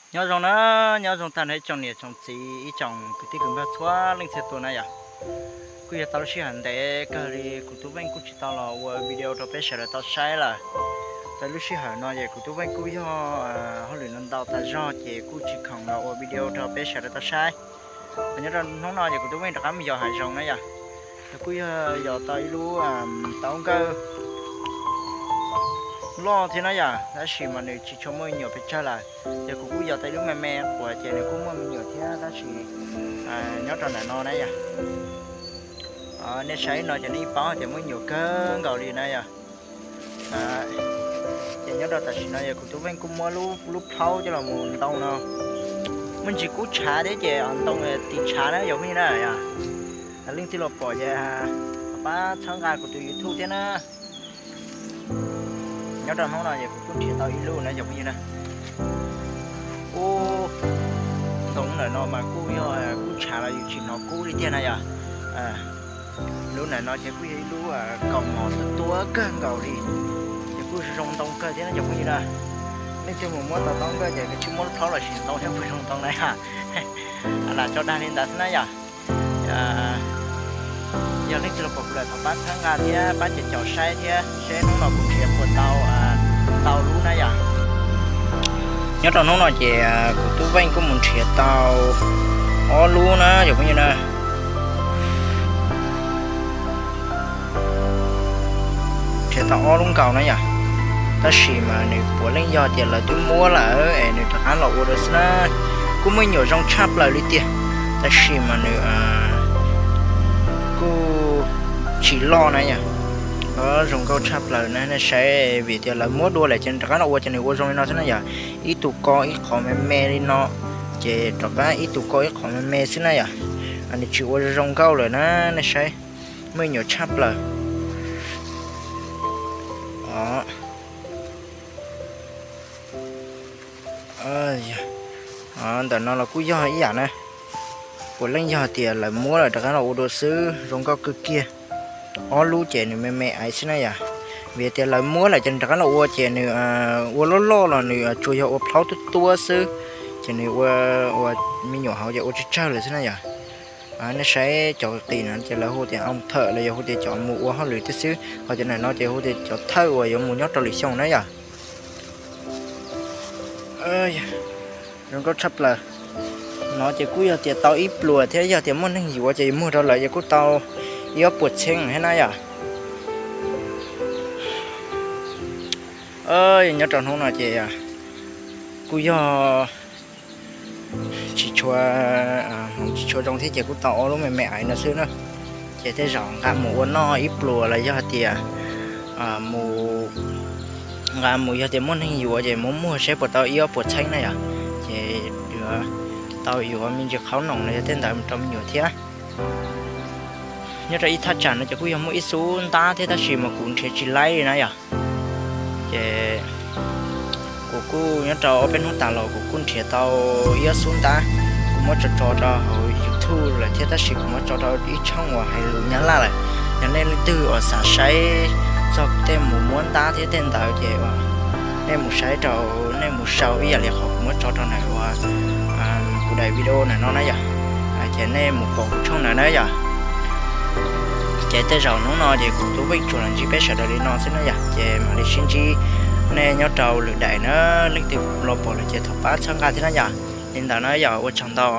Nyob zoo na, nyob zoo tag nrho ib tsoom niam tsoom txiv, ib tsoom kwv tij kwv npawg txhua leej txhia tus na yom. Kuj yog tau lub sij hawm ntev kawg li kuv Tub Veej kuj tsis tau los ua video rau peb sawv daws tau saib lawm. Rau lub sij hawm no ces kuv Tub Veej kuj yog hauj lwm no ntau tas zog ces kuj tsis khoom los ua video rau peb sawv daws tau saib. Nyob rau hnub no ces kuv Tub Veej rov qab mus yos hav zoov na yom. Ces kuj yog yos tau ib lub taub nkawj loj thiab na yom, tab sis mas nws tsis tshua muaj me nyuam pes tsawg lawm. Ces kuv kuj yos tau ib lub me me quav ces nws kuj muaj me nyuam thiab tab sis nyob rau ntawm no na yom. Nej saib no ces nej paub tias muaj me nyuam kawg nkaus li na yom. Ces nyob rau tam sim no yog kuv Tub Veej kuj muab lub plhaub coj los mus ntoo no. Muaj ntsis kub tshav thiab ces ntoo tis tshav na yog phooj ywg na. Leej twg los pom ces pab txhawb nqa kuv tus YouTube thiab na. Nyob rau hnub no ces kuv kuj nrhiav tau ib lub na yog phooj ywg na. Ub, ntoo ntawm no mas kuj yog kub tshav los yus tsis hnov kub li tiag na yom. Lub ntawm no ces kuj yog ib lub kaus mom tuab tuab kawg nkaus li, ces kuj zoo ntoo kawg thiab na cov phooj ywg na. Leej twg mus muab tau taub nkawj ces kav tsij muab lub plhaub los sis ntoo thiab puas zoo ntoo na yom. Lam tso dag li ntawd xwb na yom. Yog leej twg los pom kuv lawm thov pab txhawb nqa thiab pab caum caum saib thiab seb hnub no kuv nrhiav puas tau tau lub na yom. Nyob rau hnub no ces kuv Tub Veej kuj mus nrhiav tau ob lub na cov phooj ywg na. Nrhiav tau ob lub nkaus na yom, tab sis mas nws puav leej yog tias lawv twb muab lawm es nws rov qab los ua dua xwb na. Kuj muaj me nyuam zoo tshaj plaws li tiag, tab sis mas nws kuj tsis loj na yom. Zoo nkauj tshaj plaws na, nej saib vim tias lawv muab dua lawm ces rov qab los ua ces nws ua zoo li no xwb na yom. Ib tug ko ib qho me me li no, ces rov qab ib tug ko ib qho me me xwb na yom. Nws tsis ua zoo nkauj lawm na, nej saib, muaj me nyuam tshaj plaws. Ntawm no los kuj yog ib yam na, puav leej yog tias lawv muab lawm rov qab los ua dua xwb, zoo nkauj kawg kiag. Ob lub ces nws me me aiv xwb na yom, vim tias lawv muab lawm ces nws rov qab los ua ces nws ua loj loj los nws tsuas yog ua plhaub tuab tuab xwb, ces nws ua, ua me nyuam hauv ces ua tsawg tsawg lawm xwb na yom. Nej saib cov qis no ces lawv hu tias au thawm los yog hu tias cov mus ua hauj lwm tiag xwb, ho cov ntawm no ces hu tias cov thawj uas yuav mus nyob rau lwm xyoo na yom. Zoo nkauj tshaj plaws. No ces kuj yog tias tau ib pluas thiab, yog tias muaj neeg yuav ces muag rau lawv ces kuj tau ib ob puas txheeb thiab na yom. Nyob rau hnub no ces kuj yog tsis tshua, hmoov tsis tshua zoo thiab ces kuj tau ob lub me me aiv no xwb na. Ces tej zaum nqa mus ua noj ib pluas los yog tias mus, nqa mus yog tias muaj neeg yuav ces mus muag seb puas tau ib ob puas txheeb na yom. Ces yuav tau yuav me ntsis qhaub noom los yog tej ntawd rau me nyuam thiab. Nyob rau ib thaj tsam no ces kuj yog muaj ib xub ntab thiab tab sis mas kuv nrhiav tsis laib li na yom. Ces kuv kuj nyob rau ob peb hnub tas los kuv kuj nrhiav tau ib ob xub ntab, kuv muab tso tso rau hauv YouTube lawm thiab tab sis kuv muab tso rau ib tshooj uas hais lus Nyab Laj lawm. Yog nej leej twg uas xav saib txog kuv tej mus muab ntab thiab tej ntawd ces nej mus saib rau, nej mus sau ib yam li qhov kuv muab tso rau ntawm uas kuv daim video ntawm no na yom. Ces nej mus pom kuv tshooj ntawd na yom. Ces tej zaum hnub no ces kuv Tub Veej tsuas los ntsib peb sawv daws li no xwb na yom, ces mam li sib ntsib nej nyob rau lwm daim na. Leej twg los pom lawm ces thov pab txhawb nqa thiab na yom. Li ntawd na yom, ua tsaug ntau.